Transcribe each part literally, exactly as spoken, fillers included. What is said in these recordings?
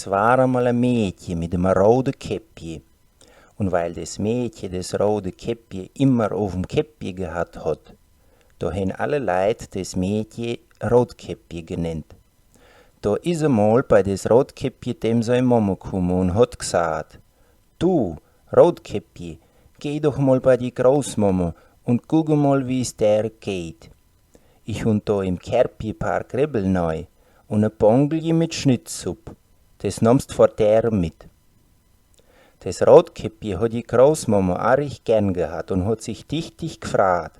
Es war emol e Mädche mit em rode Käppje. Un weil des Mädche des rode Käppje immer uffm Käppje gehat hot, do hen alle Leit des Mädche Rotkäppje genennt. Do is emol bei des Rotkäppje dem sei Momme kumme un hot gsaat: „Du, Rotkäppje, geh doch mol bei die Großmomme un guck emol, wie's der geht. Ich hun do im Kärbje paar Krebbel nei un e Bongelje mit Schnittsupp. Des nommst vor der mit.“ Des Rotkäppje hot die Großmomme arich gern gehat un hot sich dichtig gfraat,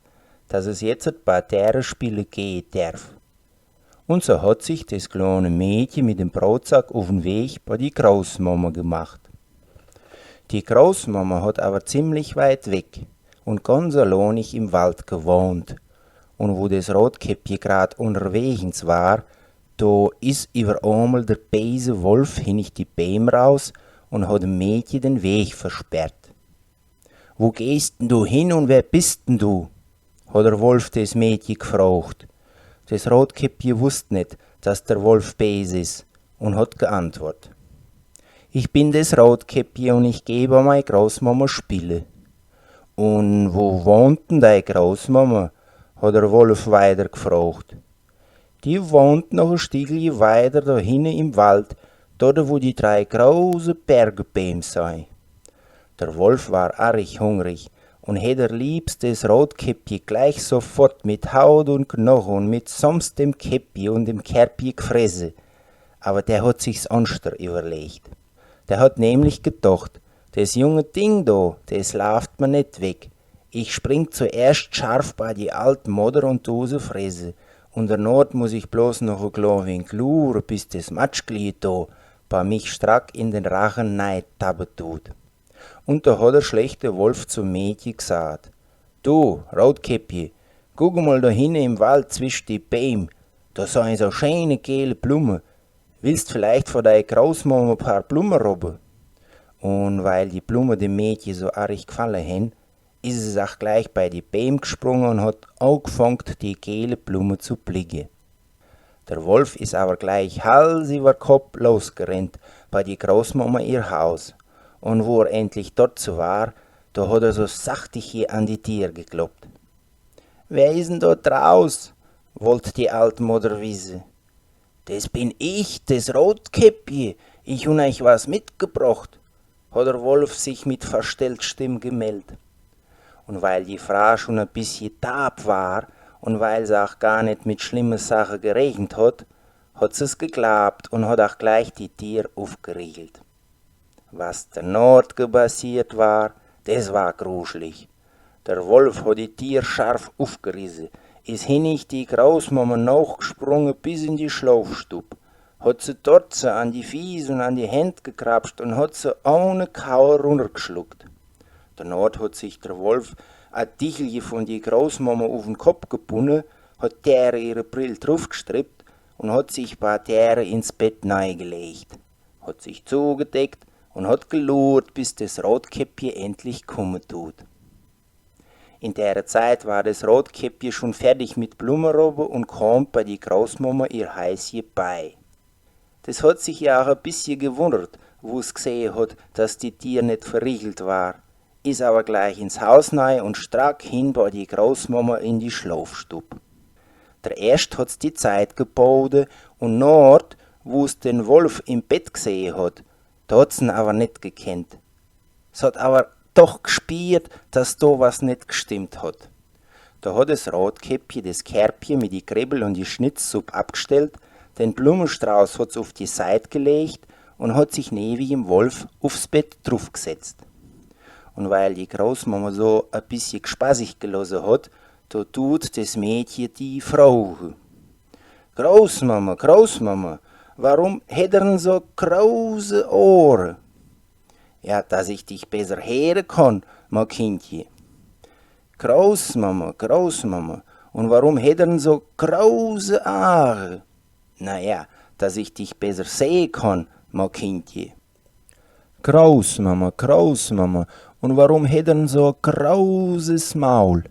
dass es jetzet bei der spiele gehe derf. Un so hot sich des klone Mädche mit dem Brotsack uff'n Weg bei die Großmomme gemacht. Die Großmomme hot awer ziemlich weit weg un ganz allonig im Wald gewohnt. Un wo des Rotkäppje grad unnerwegens war, do is iwwer emol der beese Wolf hinnig die Beem raus un hot dem Mädche den Weg versperrt. „Wo gehst denn du hin un wer bist denn du?“, hot der Wolf des Mädche gfrocht. Des Rotkäppje wusst net, dass der Wolf bees is, un hot geantwort: „Ich bin des Rotkäppje un ich geh bei mei Großmomme spiele.“ „Un wo wohnt denn dei Großmomme?“, hot der Wolf weider gfrocht. „Die wohnt noch e Stickelje weider do hinne im Wald, dort, wo die drei große Bergebeem sei.“ Der Wolf war arich hungrig un hätt er liebst des Rotkäppje gleich sofort mit Haut un Knoche un mitsamst dem Käppje un dem Kärbje gfresse. Awer der hot sich's anschter iwwerlegt. Der hot nämlich gedacht: „Des junge Ding do, des laaft mer net weg. Ich spring zuerscht scharf bei die alt Modder un du se fresse. Un dernot muss ich bloß noch e klo wenig lure, bis des Matschglied do bei mich strack in den Rache nei tappe tut.“ Un do hot der schlechte Wolf zum Mädche gsaat: „Du, Rotkäppje, guck emol do hinne im Wald zwische die Beem. Do sei so scheene gele Blumme. Willst vielleicht vor dei Großmomme paar Blumme robbe?“ Un weil die Blumme dem Mädche so arich gfalle hen, is es ach gleich bei die Beem gsprunge un hot aagfangt, die gele Blumme zu plicke. Der Wolf is awer gleich Hals iwwer Kopp losgerennt bei die Großmomme ihr Haus. Un wo er endlich dort so war, do hot er so sachtig an die Dier gekloppt. „Wer is denn do draus?“, wollt die alt Modder wisse. „Des bin ich, des Rotkäppje. Ich hun eich was mitgebrocht“, hot der Wolf sich mit verstellt Stimm gemeldt. Un weil die Fraa schun e bissje taab war un weil se ach gar net mit schlimme Sache gerechent hot, hot se's geglaabt un hot ach gleich die Dier ufgeriegelt. Was dernot gebassiert war, des war gruschlich. Der Wolf hot die Dier scharf ufgerisse, is hinnig die Großmomme nochgsprunge bis in die Schlofstub, hot se dort so an die Fieß un an die Händ gekrapscht un hot se ohne Kaue runnergschluckt. Dernot hot sich der Wolf e Dichelje vun die Großmomme uf'n Kopp gebunne, hot dere ihre Brill drufgstrippt un hot sich bei dere ins Bett neigelegt, hot sich zugedeckt un hot gelurt, bis des Rotkäppje endlich kumme tut. In dere Zeit war des Rotkäppje schun fertig mit Blummerobbe un kommt bei die Großmomme ihr Heisje bei. Des hot sich ja ach e bissje gewunnert, wo's gsehe hot, dass die Dier net verriegelt war, is awer gleich ins Haus nei un strack hin bei die Großmomme in die Schlofstub. Dererscht hot's die Zeit gebode un nort, wo's den Wolf im Bett gsehe hot, do hot's en awer net gekennt. S hot awer doch gspiert, dass do was net gstimmt hot. Do hot des Rotkäppje des Kärbje mit die Krebbel un die Schnittsupp abgstellt, den Blummestrauß hot's uf die Seit gelegt un hot sich newig em Wolf ufs Bett drufgsetzt. Un weil die Großmama so e bissje gspaßig gelosse hot, do tut des Mädche die froge: „Großmama, Großmama, warum hät er en so große Ohre?“ „Ja, dass ich dich besser heere kann, mei Kindje.“ „Großmama, Großmama, un warum hät er en so große Aage?“ „Na ja, dass ich dich besser sehe kann, mei Kindje.“ „Großmama, Großmama, un warum hät er en so großes Maul?“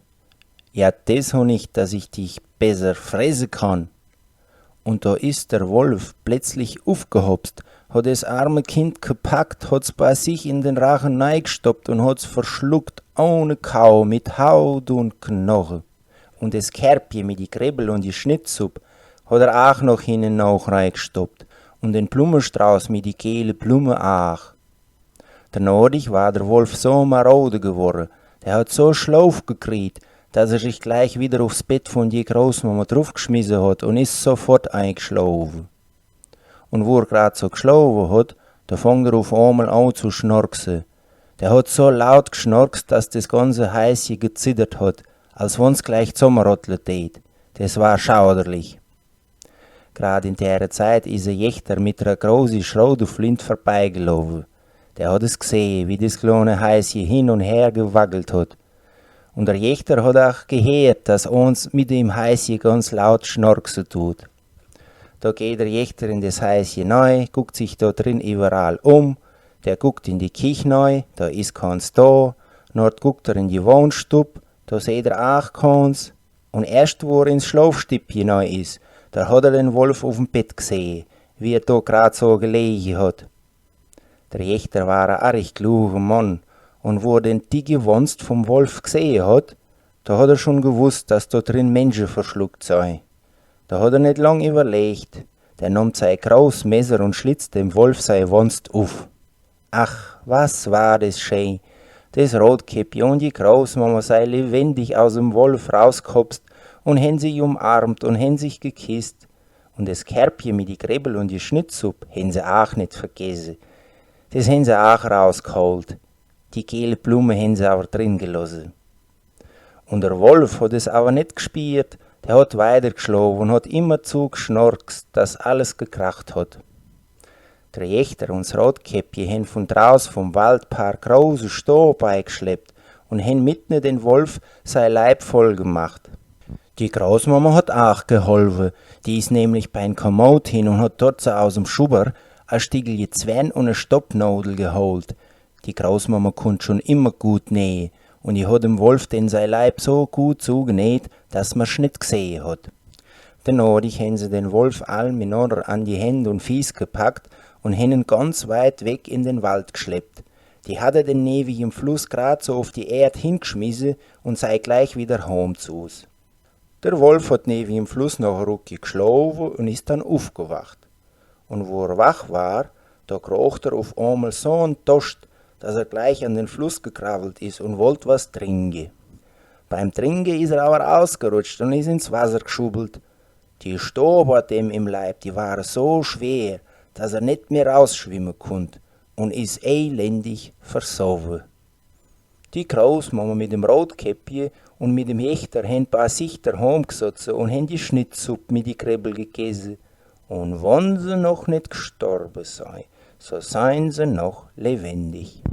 „Ja, des hon ich, dass ich dich besser fresse kann.“ Un do is der Wolf pletzlich ufgehopst, hot des arme Kind gepackt, hot's bei sich in den Rache neigstoppt un hot's verschluckt, ohne Kau, mit Haut un Knoche. Un des Kärbje mit die Krebbel un die Schnittsupp hot er aach noch hinne noch neigstoppt un den Blummestrauß mit die gele Blumme aach. Dernodich war der Wolf so marode geworre, der hot so Schlauf gekriet, dass er sich gleich wieder ufs Bett vun die Großmama drufgschmisse hot un is sofort eigschlofe. Un wo er grad so gschlofe hot, do fangt er uf emol an zu schnorkse. Der hot so laut gschnorkst, dass des ganze Heisje gezittert hot, als wann's gleich zommerottle tät. Des war schauderlich. Grad in dere Zeit is e Jächter mit ere großi Schrotflint vorbeigelofe. Der hot es gsehe, wie des klone Heisje hin un her gewackelt hot. Un der Jächter hot aach geheert, dass eens mit dem Heisje ganz laut schnorkse tut. Do geht der Jächter in des Heisje nei, guckt sich do drin iwwerall um, der guckt in die Kich nei, do is kans do, nort guckt er in die Wohnstub, do seht er aach kans, un erscht wo er ins Schlofstibbje nei is, do hot er den Wolf ufm Bett gsehe, wie er do grad so gelege hot. Der Jächter war e arich kluge Mann, un wo er den dicke Wanst vum Wolf gsehe hot, do hot er schun gewusst, dass do drin Mensche verschluckt sei. Do hot er net lang iwwerlegt, der nommt sei groß Messer un schlitzt dem Wolf sei Wanst uf. Ach, was war des schee! Des Rotkäppje un die Großmama sei lewendig aus em Wolf rausgehopst un hen sich umarmt un hen sich gekisst. Un des Kärbje mit die Krebbel un die Schnittsupp hen se aach net vergesse. Des hen se aach rausgeholt. Die gele Blumme hen se awwer drin gelosse. Un der Wolf hot es awwer net gspiert, der hot weiter gschlofe un hot immerzu gschnorkst, dass alles gekracht hot. Der Jächter un s Rotkäppje hen vun drauß vum Wald paar große Stoo beigschleppt un hen mitne den Wolf sei Leib voll gemacht. Die Großmama hot aach geholfe, die is nämlich beim Kommod hin un hot dort so aus em Schubber e Stickelje Zwern un e Stoppnodel geholt. Die Großmama kunnt schun immer gut nähe un die hot dem Wolf den sei Leib so gut zugenäht, dass mer's net gsehe hot. Dernodich hen se den Wolf all minanner an die Händ un Fieß gepackt un hen en ganz weit weg in den Wald gschleppt. Die hat er den newigen Fluss grad so uf die Erd hingschmisse un sei gleich wieder hom zus. Der Wolf hot newigen Fluss noch e Ruckje gschlofe un is dann ufgewacht. Un wo er wach war, do krocht er uf emol so en Doscht, dass er gleich an den Fluss gekrawwelt is un wollt was trinke. Beim Trinke is er awwer ausgerutscht un is ins Wasser gschubbelt. Die Stoo bei dem im Leib, die ware so schwer, dass er net mehr rausschwimme kunnt un is elendig versoffe. Die Großmama mit dem Rotkäppje un mit dem Jächter hen bei sich derhom gsotze un hen die Schnittsupp mit die Krebbel gegesse. Un wann se noch net gstorbe sei, so seien se noch lewendig.